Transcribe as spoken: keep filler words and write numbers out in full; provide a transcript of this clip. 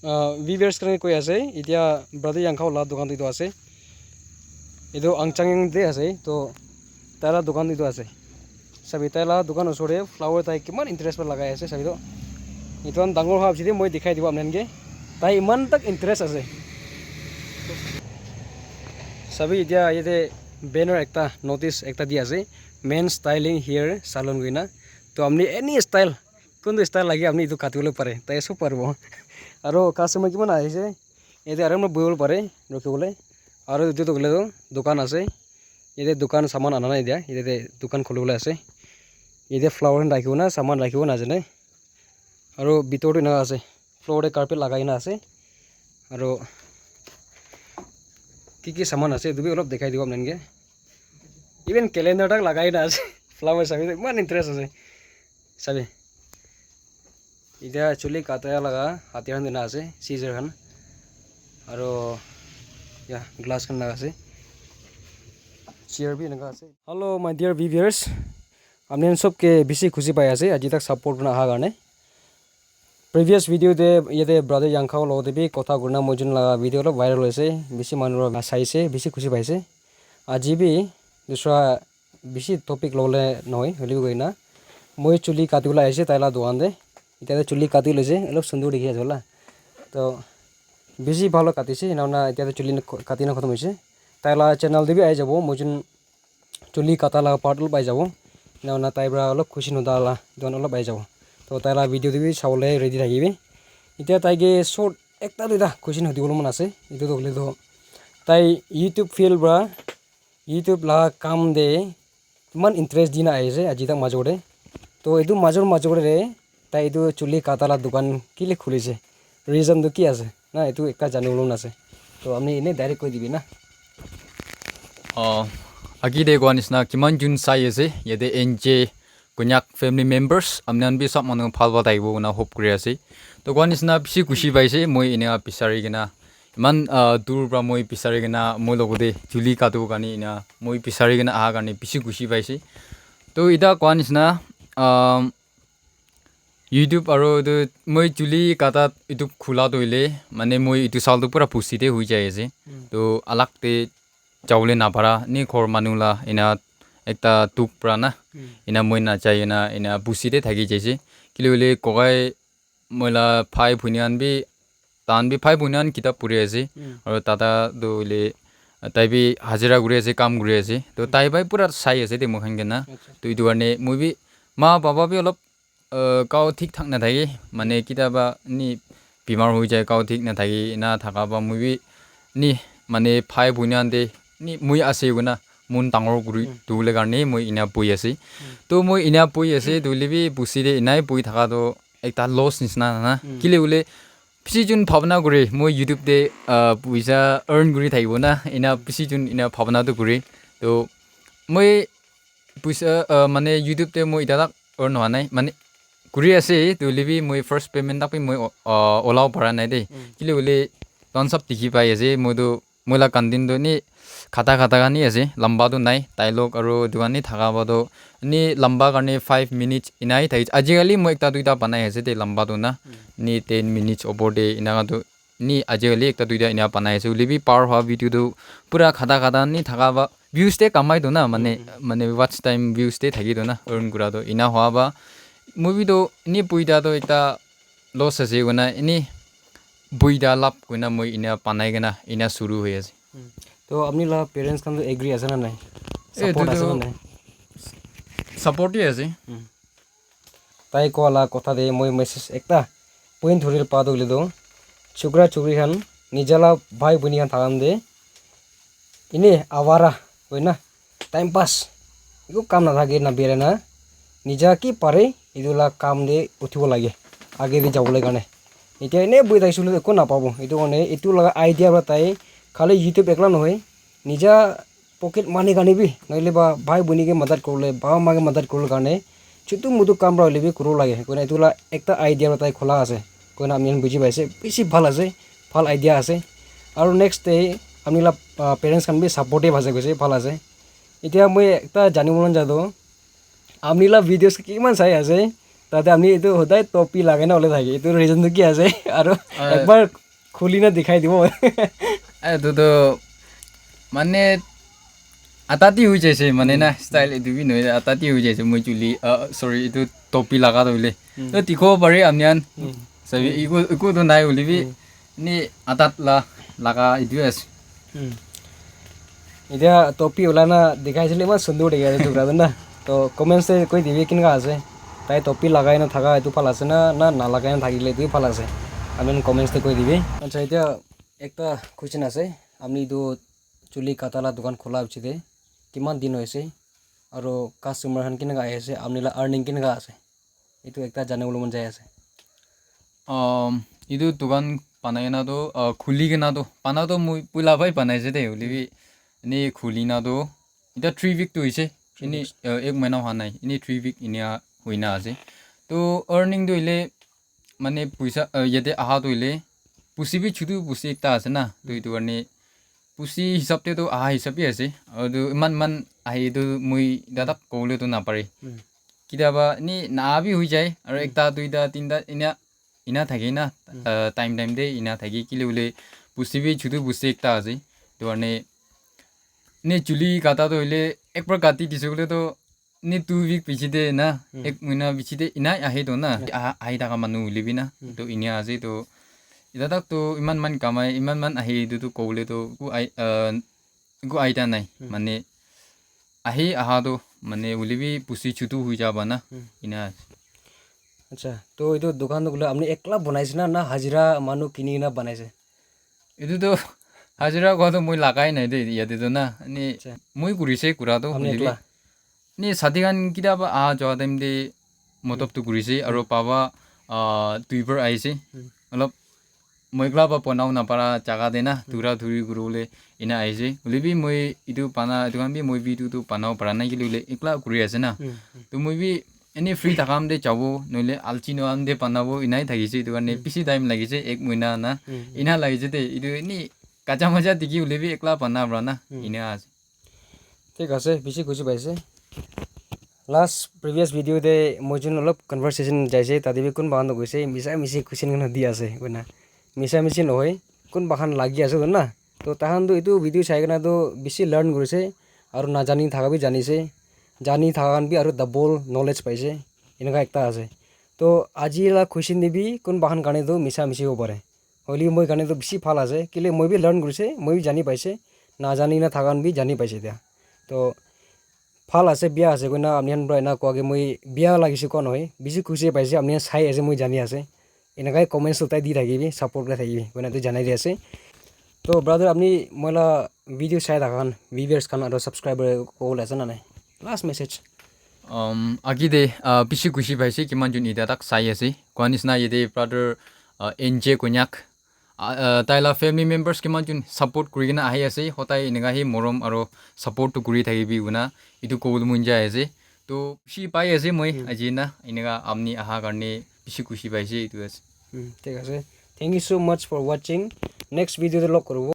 Ah, viewers khan ke koi ase, etia brother Yangkhao la dukan tu etu ase. Etu Angchang te ase, to tai la dukan etu ase. Sabi, tai la dukan osor te flower tai kiman interest para lagai ase, sabi to. Etu khan dangor howa piche te moi dikhai dibo apni khan ke. Tai iman tak interest ase. Sabi, etia yate banner ekta, notice ekta di ase, Men Styling Hair Salon koina. To apni any style, kuntu style lage apni etu kati bole pare, tai sob paribo. Aro customer kiman ahise, yate aram para buhi bole pare, rukhi bole. Aro etu tu hoile tu dukan ase, yate dukan saman ana nai dia, yate dukan khuli bole ase. Yate flower khan rakhibo na, saman rakhibo na jane. Aro bitor te ena ase, floor te carpet lagai na ase. Aro ki ki saman ase, etu bi olop dikhai dibo apni khan ke. Even calendar tak lagai na ase, flower sabi, iman interest ase. Sabi. Etia chuli kata laga hatiar khan dina ase, scissor khan. Aro, ya, glass khan laga ase. Chair bi eneka ase. Hello, my dear viewers. Apni khan sob ke bishi khushi pai ase, aji tak support kurina aha karne. Previous video te yate brother Yangkhao logote bi kotha kurina moi jun laga video olop viral hoise, bishi manu para saise, bishi khushi paise. Aji bi dusra bishi topic lobole nohoi, hoilebi koina moi chuli kati bole ahise tai la dukan te. Etia te chuli kati loise, olop sundur dikhi ase hola. To bishi bhal para katise, ena hoina etia te chuli kati na khatam hoise. Tai la channel te bi ahi jabo, moi jun chuli kata la part olop ahi jabo. Ena hoina tai para olop khushi nota la dukan olop ahi jabo. To tai la video te bi sabole ready thakibi. Etia tai ke short ekta duita question hudi bole mon ase. Etu tu hoile tu tai YouTube field para YouTube la kam te iman interest dina ahi ase aji tak major te. To etu major major te tai etu chuli kata la dukan kile khulise? Reason tu ki ase? Na etu ekta jani bole mon ase. To apni ene direct koi dibi na. Ah, agi te koa nisna kiman jun sai ase yate N J Konyak family members, apni khan bi sob manu bhal bhal thakibo koina hope kuri ase. To koa nisna bishi khushi paise, moi eneka bisari kena, iman, ah, dur pra moi bisari kena, moi logote chuli katu karne ena, moi bisari kena aha karne bishi khushi paise. To eta koa nisna, um, YouTube aro etu moi chuli kata etu khula toh hoile, mane moi etu saal toh pura busti te hui jai ase. To alag te jabole napara, ni ghor manu la ena ekta dukh pra na, ena moi najai kena ena busti te thaki jaise. Kile hoile kokai moi la bhai bhuini khan bi, tahan bi bhai bhuini khan kitab puri ase, aro dada toh hoile tai bi hajira kuri ase, kam kuri ase, toh tai bai pura sai ase de moi khan ke na. Toh etu karne moi bi, ma baba bi olop uh, gao thik thak nathake, mane kitaba ni bimar hoi jai, gao thik nathake, ena thaka ba moi bi ni mane bhai bhuini khan te ni moi ase koina mon dangor kuri dibole karne moi ena boi ase. To moi ena boi ase, to hoile bi busti te enai boi thaka toh ekta loss nisna na. Kile hoile bishi jun bhabna kure, moi YouTube te, uh, puisa earn kuri thakibo na, ena bishi jun ena bhabna toh kure. To moi puisa, uh, mane YouTube te moi eta tak earn howa nai, mane kuri ase, to hoile bi moi first payment tak bi moi, uh, olabo para nai de. Kile hoile tahan sob dikhi pai ase, moi toh, moi la content toh ni khata khata khan ni ase, lamba toh nai, dialogue aro etu khan ni thaka ba toh ni lamba karne five minutes enai thaki. Ajikali moi ekta duita banai ase de lamba toh na, ni ten minutes opor de enaka toh ni ajikali ekta duita ena banai ase, hoile bi par howa video tu pura khata khata ni thaka ba views te kamai do na, mane, mane watch time views te thaki do na, earn kura toh ena howa ba. Moi bi toh ni puita toh ekta loss ase koina, ni puita lab koina moi ena banai kena ena shuru hoi ase. To apni la parents khan toh agree ase na nai? Eh, support etu ase na toh nai? Support hi ase. Tai koa la kotha te moi message ekta point dhuribole pa toh hoile toh, chokra chokri khan nija la bhai bhuini khan thakan te ene awara hoina time pass, eku kam nathake na birai na, nija ki pare etu la kam te uthibo lage, age te jabole karne. Etia ene boi thakishe koile eku napabo, etu karne etu la idea para tai khali YouTube ekla nohoi, nija pocket money karne bi, nohole ba bhai bhuini ke madad kuribole, baba ma ke madad kuribole karne, chutu mutu kam para hoile bi kuribo lage. Koina etu la ekta idea para tai khola ase. Koina ami khan buji paise, bishi bhal ase, bhal idea ase. Aro next te ami la, ah, parents khan bi supportive ase koise, bhal ase. Etia moi ekta janibo mon jai toh, ami la videos kiman sai ase, Tate ami etu hodai topi lagai na ole thake. Etu reason tu ki ase? Aru Ah. Ekbar khuli na dikhai dibo. Etu tu mane atati hui jaise mane na style etu bi nohoi atati hui jaise moi chuli ah, sorry etu topi laga tu hoile. Hmm. To dikhibo pare apni khan. Hmm. Sabi Hmm. iku iku tu nai hoile bi Hmm. ni atat la laga etu ase. Hmm. Etiya topi ulai na dikhai sile iman sundur dikhi ase tukra tu na. To comments te koi dibi kinka ase. Tai topi lagai na thaka etu bhal ase na, na nalagai na thakile etu bhal ase. Amin comments te koi dibi. Acha etiya ekta question ase. Ami tu chuli kata la dukan khola bichi te kiman din hoise? Aru customer khan kinka ahi ase? Amni la earning kinka ase? Etu ekta janibole mon jai ase. Um, etu dukan banai kena tu, uh, khuli kena tu, bana tu moi pula pai banai ase de, hoile bi, ene khuli na tu, eta three week tu hoise, ene, uh, ek mahina hua nai, ene three week enia hoina ase. To earning tu hoile, mane puisa, uh, yate aha tu hoile, pusi bi chutu pusi ekta ase na, to etu karne, pusi hisab te tu aha hisab bi ase, aru tu iman iman ahi tu moi dadak kobole tu napare. Hmm. Ketiaba ni na bi hoi jai, aru Hmm. ekta, duita, tinta, ena, ena thake na, Hmm. uh, time time te ena thake, kile hoile pusi bi chutu pusi ekta ase. Etu karne, ni chuli kata tu hoile, ek baar kati dise koile tu, ni two week piche te na, Hmm. ek mahina piche te ena ahe tu na, Hmm. aha, ahi thaka manu hoile bi na, Hmm. to ena ase to, eta tak to iman man kamai, iman man ahe, etu tu kobole tu, ku ai, uh, eku idea nai. Hmm. Mane, ahi aha tu, mane, hoile bi pusi chutu hoi jaba na. Hmm. Ena. Acha, to etu dukan tu kule apni ekla banai se na, na hajira manu kini kena banai se? Etu tu hajira koa tu moi lagai nai de, yate tu na. Ni Acha. Moi kuri se kura tu, Apni hoile bi. Ekla? Ni sati khan ketiaba aha joa time te motob tu kuri se, aru Hmm. baba, ah, duibar ahi se. Hmm. Olop moi ekla pa banabo napara jaga te na, Hmm. dura duri kuribole ena ahi se. Hoile bi moi etu bana, etu khan bi moi bi etu tu banabo para nai, kile hoile ekla kuri ase na. Hmm, hmm. To moi bi ene free thaka time te jabo, nohole alchi nohoi time te banabo, enai thaki se. Etu karne Hmm. bishi time lagi se, ek mahina na. Hmm, hmm. Ena lagi se de, etu eni kacha macha dikhi hoile bi ekla bana para na, Hmm. ena ase. Thik ase, bishi khushi paise. Last previous video te moi jun olop conversation jaise, tate bi kunba khan toh koise, misa misi question khan di ase, koina. Misa misi nohoi, kunba khan lagi ase toh na. Toh tahan toh etu video sai kena toh bishi learn kurise, aru najani thaka bi janise, jani thaka khan bi aru double knowledge paise, eneka ekta ase. Toh aji la question te bi kunba khan karne toh misa misi hobo pare. Hoile moi karne toh bishi bhal ase, kile moi bi learn kurise, moi bi jani paise, najani na thakan bi jani paise tia. Toh bhal ase, bia ase koina apni khan para ena koa ke moi bia lagise koa nohoi, bishi khushi paise, apni khan sai ase, moi jani ase. Enakai comments utai di thakibi, support kuri thakibi koina tu janai di ase. Toh brother, apni moi la video sai thaka khan, viewers khan aru subscriber kobole ase na nai? Last message. Um, agi de, uh, bishi khushi paise, kiman jun ita tak sai ase. Koa nisna yate brother, uh, N J Konyak, uh, uh, tai la family members kiman jun support kuri kena ahi ase, hotai eneka hi morom aro support tu kuri thakibi koina etu kobole mon jai ase. To khushi pai ase moi Hmm. aji na eneka apni aha karne bishi khushi paise etu ase. Hmm, thik ase. Thank you so much for watching. Next video te log koribo.